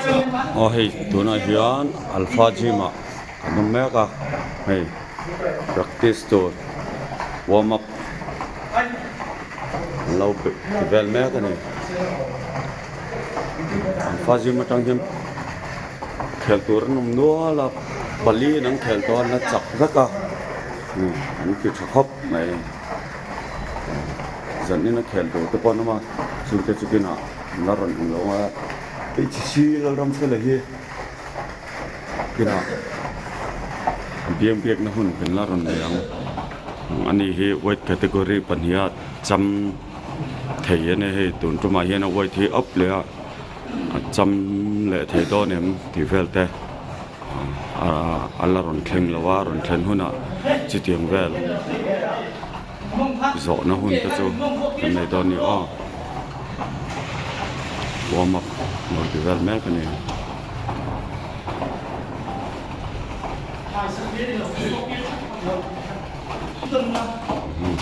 Aw hei tunah hian alpha gym ah an awm mek a hei practice tur warm up an lo ti vel mek a ni alpha gym atang hian khel tur an awm nual a pali in an khel tawh a an la chak vek a an ti tha khawp mai zanin a khel tur te pawh an awm a chungte chu kinah an la rawn awm lo a HC Lalramfela hi kinah biang biakna hun kan la rawn nei ang ani hi weight category pahniha cham thei a nia hei tun tumah hian a weight hi up leh a a cham leh thei dawn em tih vel te a la rawn thleng lo a rawn thlen hunah chutiang vel zawhna hun te chu kan nei dawn a ni aw warm up lo ti vel mek a ni.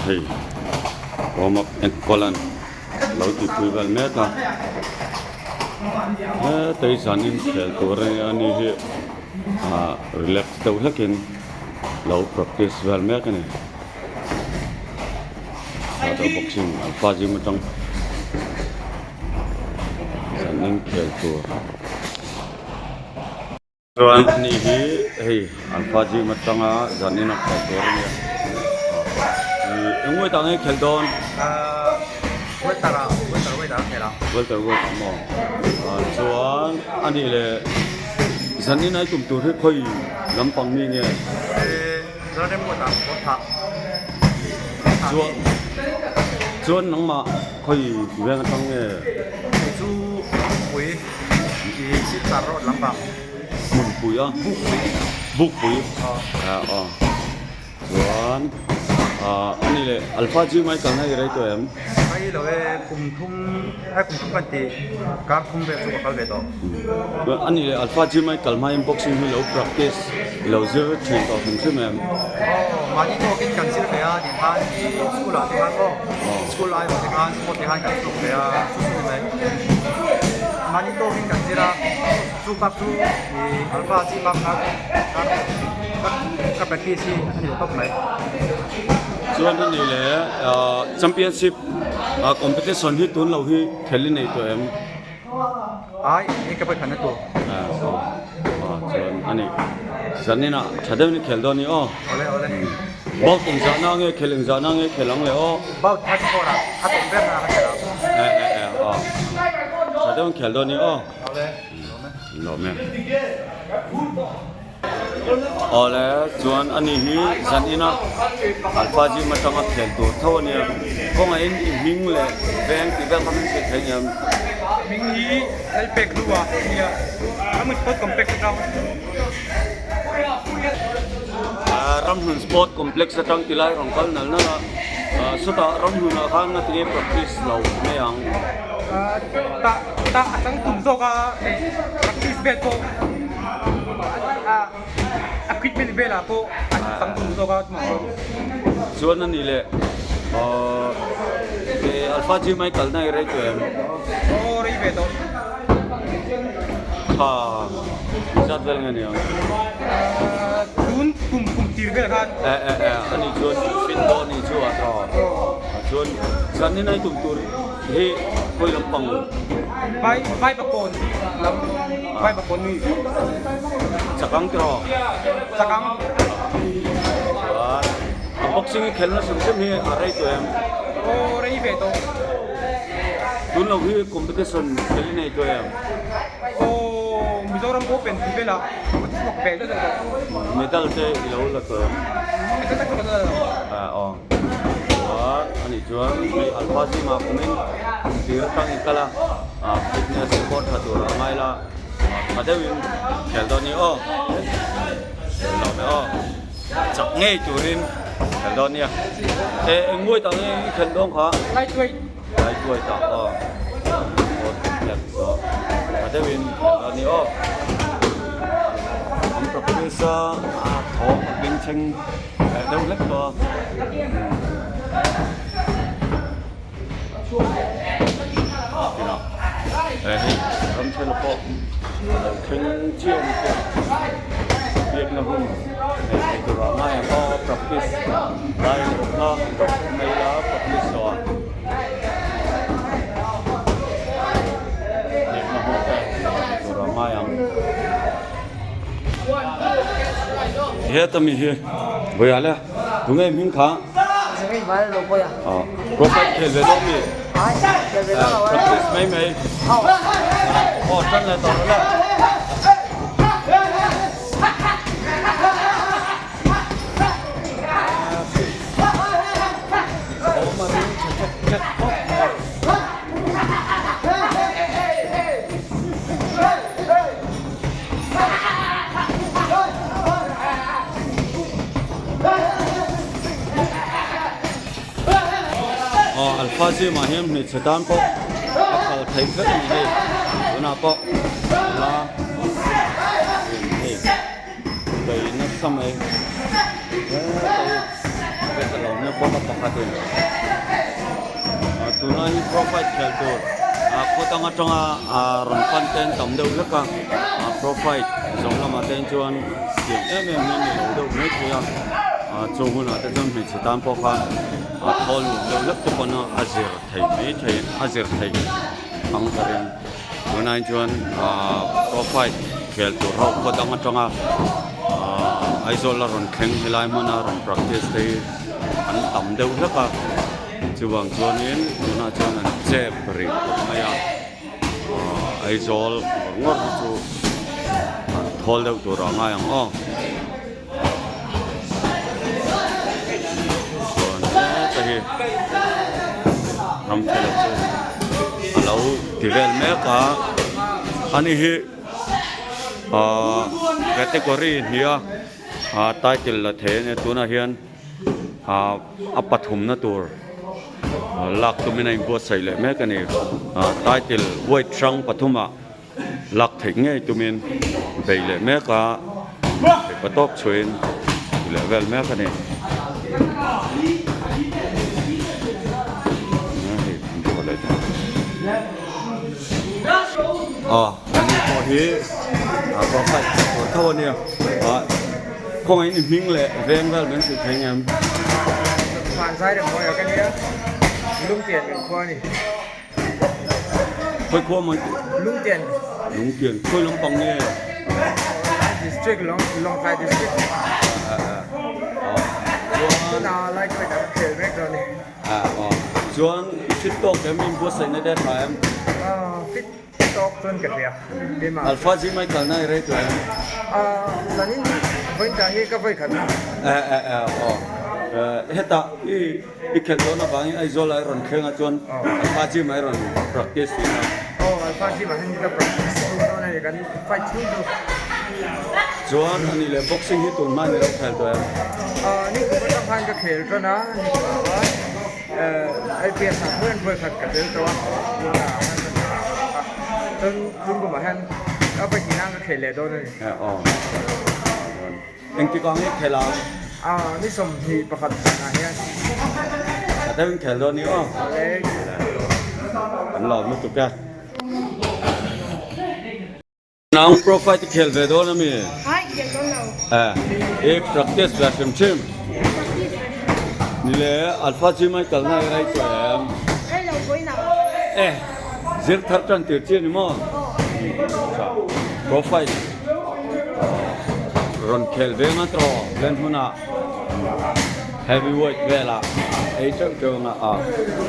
Hei warm up enkawl an lo ti pui vel mek a hetei zanin khel tur a nia ani hi ah relax deuh hlekin lo practice vel mek a ni shadow boxing alpha gym atang zanin khel tur. Chuan ani hi hei alpha gym atanga zanin a khel tur a nia ih eng weight ah nge khel dawn? Ahh welter ah welter weight ah a khel ang. Welter weight ah maw? Ah chuan ani leh zanin ai tum tur hi khawi lampang mi nge? Ehh Lalremruat ah kawr thah. Chuan chuan nangmah khawi veng atang nge? Kei chu Bukpui i Silchar road lampang. Hmunpui a? Bukpui. Bukpui? Aw. Aw. Chuan ah ani leh Alpha G mai kalna i rei tawh em? Rei lo e, kum thum ai kum thum kan ti kar thum vel chu ka kal ve tawh. Ani leh Alpha G mai kal hmain boxing hi lo practice i lo zir thin tawh hrim hrim em? Aw, mahni tawkin kan zir ve a tih khan i school ah te khan aw school aiawh te khan sport te khan kan chhuak ve a chu chu ni mai. Mahni tawkin kan zir a. Chu bak chu ih alpha chi bak kha ka practice hi a ni tawp mai. Chuan a nih leh ah championship ah competition hi tun lo hi khel i nei tawh em? Ai hei ka pawih khan na tur. Ah aw chuan a nih zanin ah tha deuhin i khel dawn a ni aw. Awle awle. Bout engzah na nge khel engzah na nge khel ang le aw. Bout 34 ah a tawm ber na ka khel ang. Eh eh eh aw. Tha deuhin khel dawn a ni aw. Lawm e. Awle chuan ani hi zan ina Alpha gym atanga khel tur tho ania kawngah in i hming leh veng tih vel kha min hrilh thei aniang. Hming hi Lalpek Hlua ania Ramhmun Sport Complex atang. Ramhmun Sport Complex atang tilai rawn kal nal nal a sawtah Ramhmunah khan ngatinge practice lo mai ang. Tah tah a chang tum zawk a practice vel pawh equipment velah pawh a chang tum zawk a chumah chuan. Chuan a nih leh Alpha gym a i kalna i rei tawh em? Aw rei ve tawh. Kha zat vel nge niang? Tun kum kum tir vel khan. Eh eh eh a nih chuan fit dawn a nih chu a tha. Chuan zanin a i tum tur. Hi khawi lampang? Vai vai pakawn lam vai pakawn ni. Chakang tiraw? Chakang. Chuan a boxing i khelna hrim hrim hi a rei tawh em? Aw rei ve tawh. Tun lo hi competition khel i nei tawh em? Aw Mizoram Open tih velah ka chhuak ve daih tawh. Medal te i lo la tawh em? Medal te ka la lo. Aw. Chuan a nih chuan hei alpha zingah kumin tir atang i kal a, fitness support tha tur a ngai la, tha deuhin khel dawn a ni aw, lo me aw, chak ngei turin khel dawn a nia, e eng nguai tak nge i khelh dawn kha? Lightweight. Lightweight ah aw, sport complex aw, tha deuhin khel dawn a ni aw, an practice a, a thawm a bengchheng. Deuh hlek tawh a. Hei. Ramthela pawh a lo thleng chiah a ni te biakna hun nei thei tur ah ngai ang aw practice lai a awm a mai la practice zawh ah biakna hun te nei tur ah ngai ang. Heta mi hi vawiah le tunge hming kha profile khel ve deuh mi practice mai mai aw tan leh tawh rawh le. Aw alpha gym ah hian hmeichhe tan pawh a phal theih vek a ni hei tunah pawh nula hei bei nasa mai hei ka lo hne bawk a pakhatin tunah hi profile khel tur khaw dang atanga rawn pan te an tam deuh hlek a profile zawng lamah te chuan tiang em em hi a ni lo deuh mai thei a chung hunah te chuan hmeichhe tan pawh khan a thawl nuam deuh hlek te pawn a zir thei mai thei a zir thei ang ka ring tunah chuan profile khel tur ho khaw dang atanga Aizawl a rawn thleng helai hmana rawn practice te hi an tam deuh hlek a chuvang chuanin tunah chuan an chep rih khawp mai a Aizawl ngawr ngawr hi chu an thawl deuh tur ah ngai ang aw chuan heta hi Ramthela chu a lo ti vel mek a ani hi ahh category hnih a ah title la thei a nia tunah hian ah a pathumna tur lak tumin a inbuatsaih leh mek a ni ah title weight hrang pathumah lak theih ngei tumin bei leh mek a theihpa tawp chhuahin ti leh vel mek a ni. Aw ani pawh hi a profile tur tho a nia ah khawngaih i hming leh veng vel min hrilh thei ngem. Vanzai rem mawi ah ka nia Lungtian kan khua a ni. Khawi khua mawi Lungtian. Lungtian khawi lampang nge? District Long Lawngtlai district. Tuna lai khawi kan khel mek dawn ni. Chuan i fit tawk em in buatsaihna te a tha em? Fit tawk chuan ka hria. Alpha G mai kalna i rei tawh em? Zanin vawiin hi ka vawi khat a. Hetah i I khelh dawn avangin Aizawl ah i rawn thleng a chuan Alpha gym ah i rawn practice thin a. Aw Alpha gym ah hian ka practice thin dawn a ni kan fight chhung chu. Chuan a nih leh boxing hi tun hma in i lo khel tawh em? Aw ni kum atang khan ka khel tan a ni kum ah khan LPS ah khuan vawikhat ka tel tawh a tunah khan ka a chuan tun kum ah hian a pahnih nan ka khel leh dawn a ni. Aw. Engtik ang i khel ang? Aw, ni 21 zanah hian. Tha deuhin khel dawn ni aw. Kan lawm lutuk e. Nang profile te khel ve dawn ami? Hai, khel dawn lo. Eh, i practice ve hrim hrim. Practice ve hrim. Ni le, alpha chi mai kalna i rei tawh em? Rei lo vawiin ah. Eh, zir thar tan tir chi ani maw? Aw. Tha, profile. Rawn khel ve ngat rawh len hmunah heavyweight velah ei teuh teuh anga a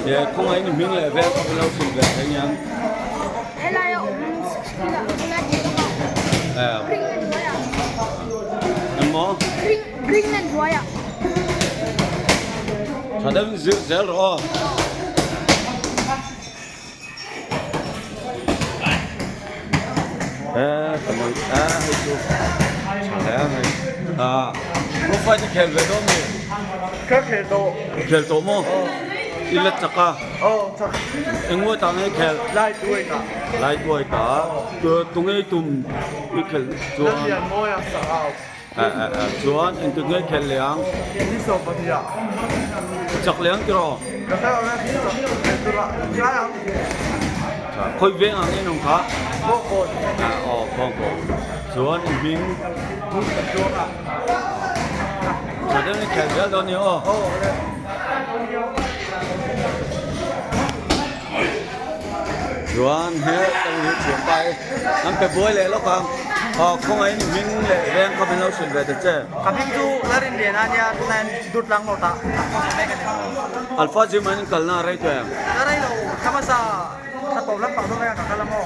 he khawngaih ni hming leh vel kha lo hrilh ve thei aniang. Helai a awm skill ah khan a tih a ring an hnuai ah. Engmaw? Ring ring an hnuai ah. Tha deuhin zir zel rawh aw. Profile khel ve dawn mi? Ka khel tawh. Khel tawh maw? I la chak a? Aw chak. Engmaw tah nge khel? Light weight ah. Light weight ah. Tunge tum i khelh chuan? Lallianmawi a sak au. Chuan engtik nge khelh leh ang? Ni 12 ah. Chak leh ang tiraw? Ka hre lo e, chak leh tur ah ngai ang. tha. Khawi veng ang in awm kha? Bawngkawn. Aw Bawngkawn. Chuan i hming? Tha deuh in i khel zel dawn ni aw. Chuan he tang hi thiam pa e an pe buai leh lawk ang aw khawngaih in hming leh veng kha min lo hrilh ve ta che. Ka hming chu Larinlian a nia tunah hian Durtlang North ah mek a ni. Alpha gym ah in kalna a rei tawh em? Ka rei lo, thla hmasa thla tawp lampang dawn vek a ka kal a maw?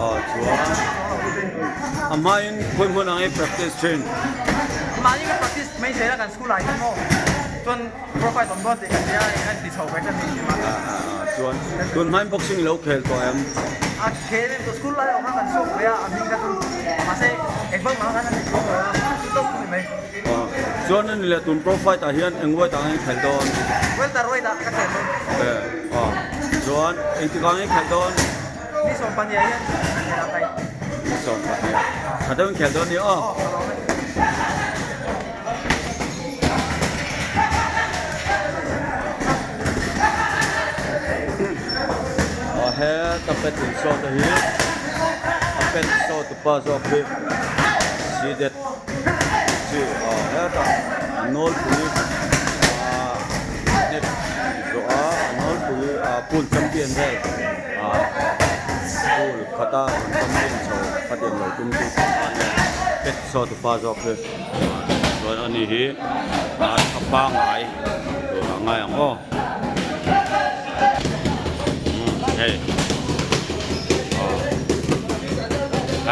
Aw chuan a hmain khawi hmun ang i practice thin? Mahni ka practice mai zel a kan school ah hian maw chuan Profile awm dawn tih kan nia a inti chho ve tlat ni hrim a. Chuan tun hmain boxing lo khel tawh em? A khel em tawh school lai awm kha kan chhuak ve a a hming kha chu mahse engvang mah khan a ni chhuak lo a chu tawk chu ni mai. Chuan ani leh tun profile ah hian eng weight ah nge i khelh dawn? Welter weight ah ka khel dawn. Chuan engtikah nge i khelh dawn? Ni 12 ah hian ka khel ang kai. Ni 12 ah. Tha deuhin khel dawn ni aw. Aw ka lawm e. Aw he ka pet insawh te hi a pet saw tu pa zawk hi sidet chi aw hetah a nawlpui ah net zawh a a nawlpui ah pool champion vel ah pool khata rawn champion chho khatiang lo tum tu pet saw tu pa zawk hi. Chuan ani hi a tha pangai tur a ngai ang aw hei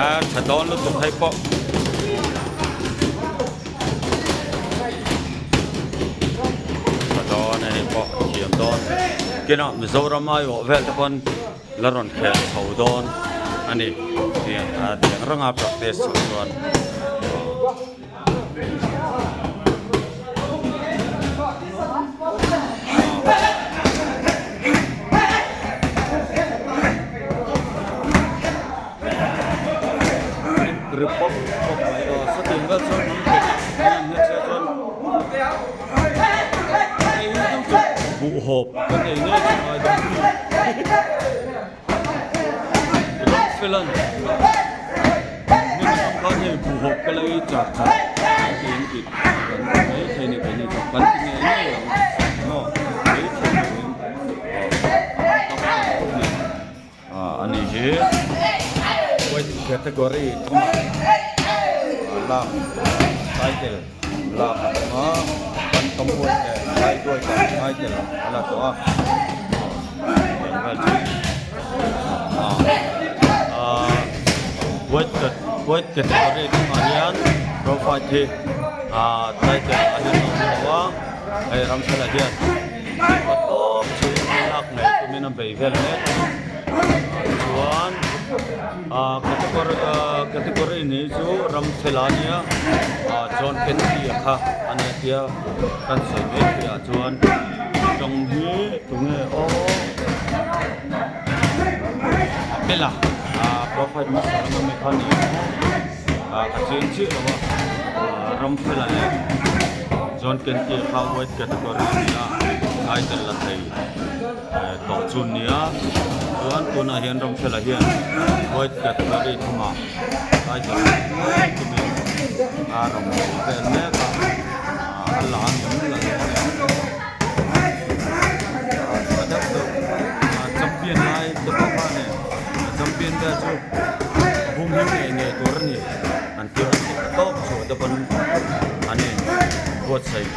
a tha dawn lutuk hei pawh tha dawn hei pawh thiam dawn kinah Mizoram aiawh vel te pawn la rawn khel chho dawn a ni tiang tiang ranga practice chho chuan ri pawp pawp mai aw sawtiang vel chuan an pe an hnek se chuan buh hawp kan ei ngei chu ngai dawn ram felan hnim atang khan hei buh hawp ka la ei char char an ti in tih kan ti mai thei ni keini chu kan ti ngei ngei ang maw ei thei turin a ni hi weight category thumah lak title lak a tum a kan tawm weight leh light weight ah title a la tawh a eng vel chu ah weight weight category thumah hian pro fight hi ah title a hian a awm lo a hei ramthela hian. A tawp chhung lak mai tumin a bei vel mek a ni chuan ah category ah category ni chu ram fela a nia ah chuan Kennedy a kha a nia tia kan sawi mek theih ah chuan tawng hi tunge aw a bela ah profile hmasa lam ami kha ni ah ka chiang chiah lo a ah ram fela leh. John Kennedy kha weight category a ni a, title la thei tawh chu a ni a, chuan tunah hian Ramfela hian weight category thumah title tumin a rawn bei vel mek a, a la a ni la lo a ni a tha deuh deuh champion lai te pawh kha a ni champion vel chu hum hi ngei ngei tur a ni. An ti a tawp chhuah te pawn an in buatsaih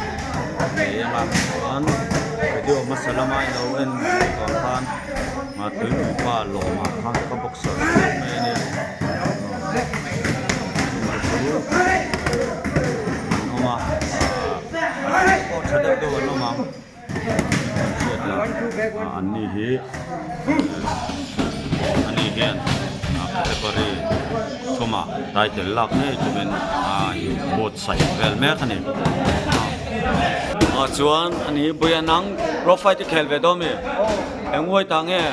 ngei ang a chuan video hmasa lama ilo en tawh khan tuipui pa lawmah khan ka boxer mek mai a nia chungah chu an awm a pawh tha deuh deuh an awm ang an hriat lah an ni hi ani hian category thumah title lak ngei tumin a buatsaih vel mek a ni ah chuan ani buia nang profile te khel ve dawn mi eng weight ah nge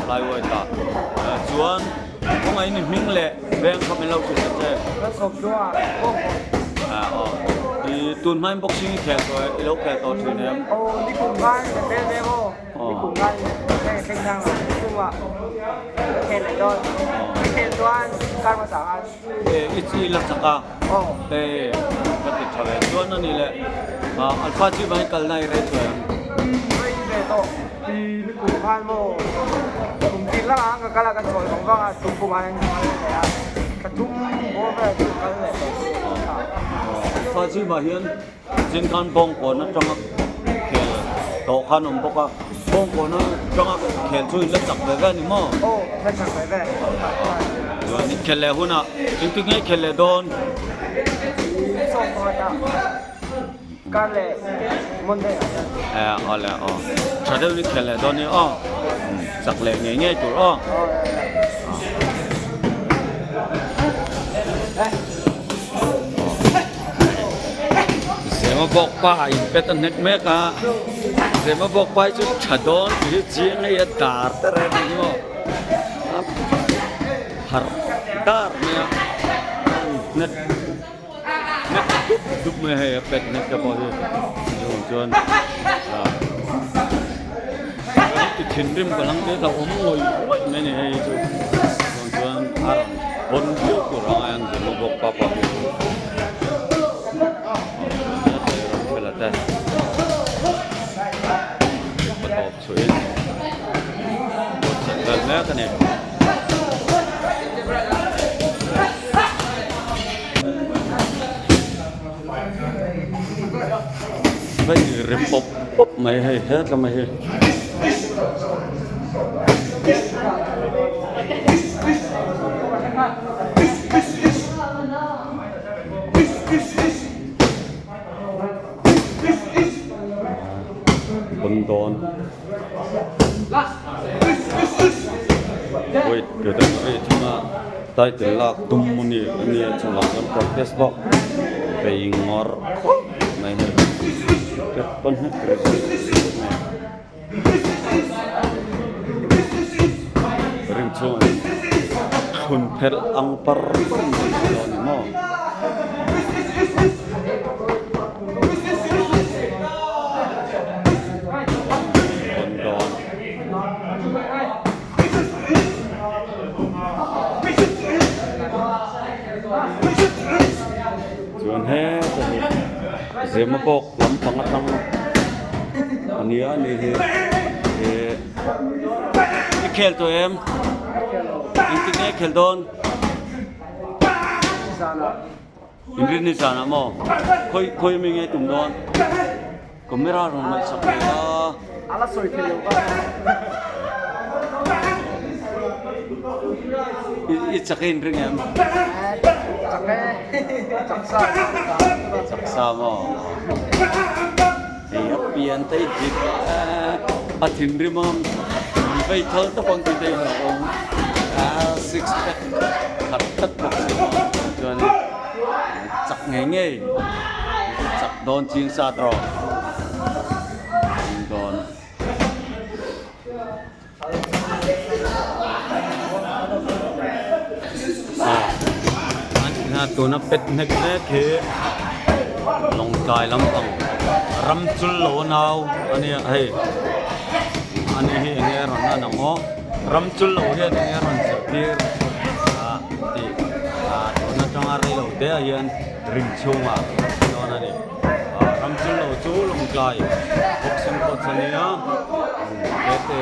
flyweight ah chuan kawngah in hming leh veng kha min lo hrilh ta che. I tun hmain boxing i khel tawh i lo khel tawh thin em? Aw ni kum khan ka tel ve maw? Ni kum khan heng thleng thang ah ni kum ah ka khel leh dawn. Ka khel chuan kar hmasa khan. E i chi la chak a? Aw. E ka ti tha ve chuan a ni le Alpha chi mai kalna i rei tawh em? Rei ve tawh. Ti ni kum khan maw kum tir lamah ka kal a ka chawi vang vang a tum kum ah hian ka kal leh a thla thum bawr vel chu ka kal leh tawh. Fa zimah hian zin khan bawngkawn atanga khel tawh khan awm bawk a, bawngkawn atanga khel chu in la chak ve ve a ni maw? Aw la chak ve ve. Chuan in khel leh hunah engtin nge i khel leh dawn? I sawm pakhat ah. Kar leh Monday ah hian. E aw le aw. Tha deuh in khel leh dawn ni aw. Chak leh ngei ngei tur aw. Zema bawk pa in pet a hnek mek a. Zema bawk pa hi chu tha dawn tih hi chiang hei a dar te reng a ni maw. Har dar mai a. Hnek. Nek dup dup mai hei a pet nek te pawh hi chuang chuan i thinrim ka lang te hlauhawm ngawih ngawih mai a ni hei chu chuang chuan a rawn hawn viau tur a ngai ang zirna bawk pa pawh hi ram te tawp chhuahin vel mek a ni. Hei ri pawp pawp mai hei hetlai mai hi. Pawn dawn. Wait category chunga title lak tum a ni a nia chungah chuan practice bawk bei ngawr khawp mai hei step pawn hlek ri zut zut mai ring chhungah hian thlun phelh ang par par mai hi a lo ni maw. Chuan heta hi zema bawk lampang atang a nia a nih hi eh i khel tawh em engtin nge i khel dawn? Inrinni zanah maw? Khawi khawi mi nge tum dawn? Camera rawn ngaihsak ve a. A la sawi thei lo ka. I i chak e inring em? Chak e. Chak sa. Chak sa maw? Hei a pian te i dik a thinrim a vei thal tawp ang tih te hi a awm a six pack khat tlat bawk si chuanin chak ngei ngei chak dawn ching sa tawh dawn. Tuna pet hnek mek hi Lawngtlai lampang ram chul lo nau a nia hei ani hi eng nge a rawn lan ang aw ram chul lo hian eng nge a rawn zirtir a tih tun atanga rei lo te ah hian ring chhungah dawn a ni ram chul lo chu Lawngtlai boxing coach a nia. Tete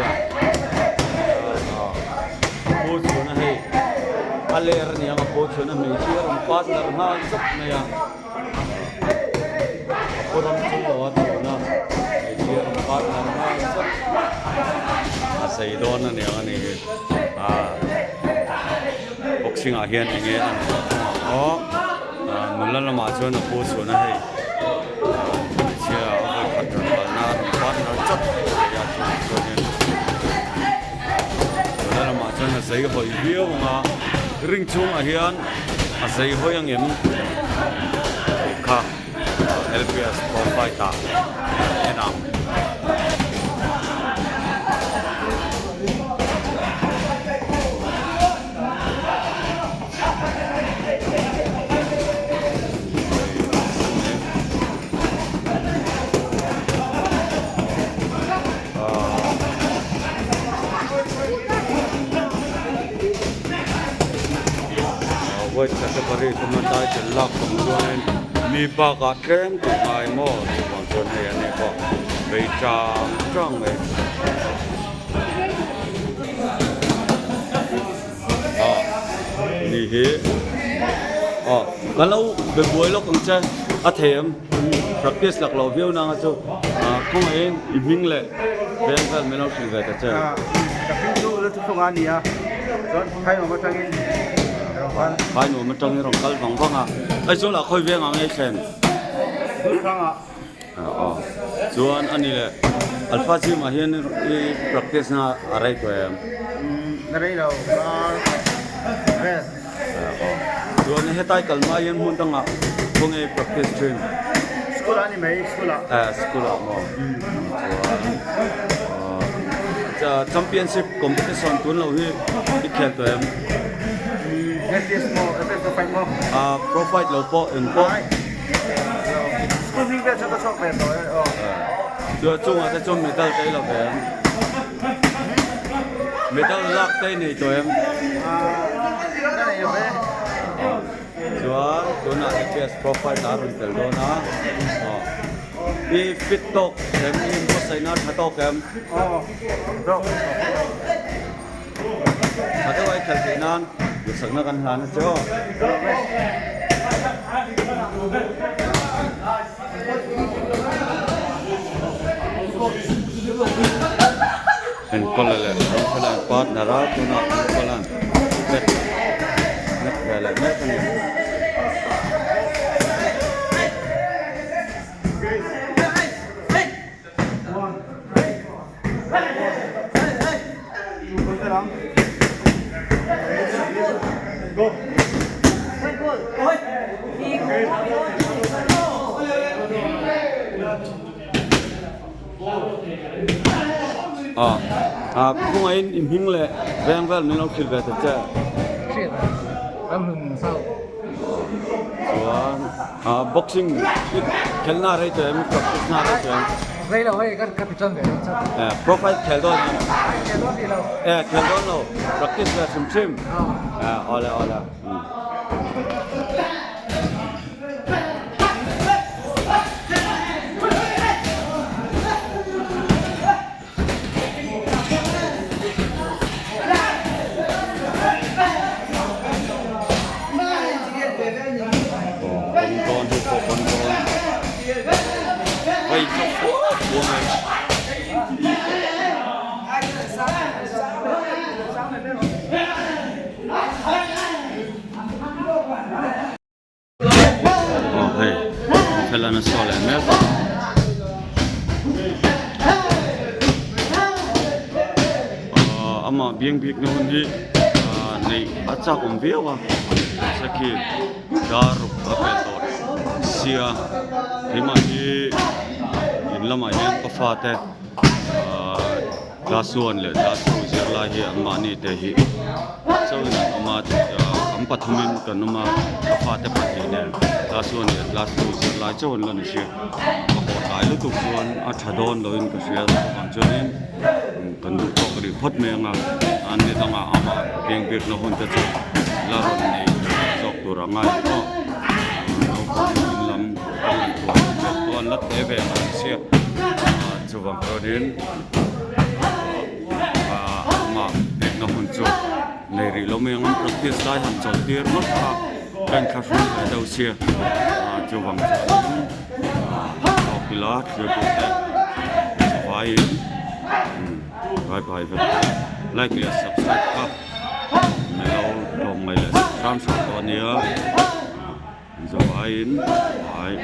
a a pu chhun a hei a ler a niang a pu chhun a hmeichhia rawn partner nghal zat mai a a pu ram chu lo a chhun a hmeichhia rawn partner nghal zat a zei dawn a niang a ni hi a boxing ah hian eng nge a an zawh thung ang aw nula lamah chuan a pu chhun a hei. Hmeichhia a vawi khat rawn kalna a rawn partner chawt thei a chuvang chuanin tuna lamah chuan a zei hawi viau ang a ring chhungah hian a zei hawi ang em tih kha L P S pro fight ah en ang. Weight category thuma title lak tum chuanin mi bakah tlem tih ngai maw chuvang chuan hei a ni pawh vei chang chang mai. Aw ni hi aw kan lo be buai lawk ang che a thei em practice lak loh viau nanga chu khawngaihin i hming leh veng vel min lo hrilh ve ta che. Ka hming chu la thuthlung a ni a chuan Phainuam atangin rawn kal. Phainuam atangin rawn kal vang vang a Aizawl ah khawi veng ang ei thlen? Dulhrang ah. Aw chuan a ni le Alpha gym ah hian i practice na a rei tawh em? Na rei lo kar vel. Aw chuan hetai kal hma hian hmun dangah khawnge i practice thin? School ah a ni mai school ah. Eh school ah maw chuan championship competition tun lo hi i khel tawh em? FPS maw FPS pro fight maw? Pro fight lo pawh eng pawh. Chuan chungah te chuan medal te i la ve em? Medal lak te i nei tawh em? Chuan tunah APS profile a rawn tel dawn a, i fit tawk em? I inbuatsaihna a tha tawk em? Tha deuh a i khalh theih nan duhsakna kan hlan a che aw. Enkawl leh Ramfela an partner a tunah Enkawl an bet nek ve leh mek a ni. A khawngaihin i hming leh veng vel min lo hrilh ve ta che. Chuan boxing khelna rei tawh em practice na rei tawh em. Rei lo hei ka ti tan ve dawn chuan. Eh profile khel dawn em? Khel dawn rih lo. Eh khel dawn lo practice ve hrim hrim. Eh awle awle. Aw hei thlalana saw leh mek a. Aw amah biang bik na hun hi ah neih a chak awm viau a nasa khi dar ruk a pel tawh sia keimah hi in lamah hian ka fate ah class one leh class two zirlai hi anmahni te hi chauhin an awm a an pathumin kan awm a ka fate pahnih nen class one leh class two zirlai chauh an la ni si ka haw tlai lutuk chuan a tha dawn loin ka hria chuvang chuanin kan duh tawk rih phawt mai ang a an ni dangah amah beng biakna hun te chu la rawn nei zawk tur a ngai ang aw naupang in lam ka ngaihtuah vel pawh an la te ve ang a ni sia chuvang chuanin. Amah pekna hun chu nei rih lo mai ang an practice lai han chawlh tir ngawt kha ka inthlahrung ve deuh sia chuvang chuan tawk ila thlir duh te vaiin bye bye vek like leh subscribe kha milo tlawm mai leh hram hram tawh ania zavaiin bye.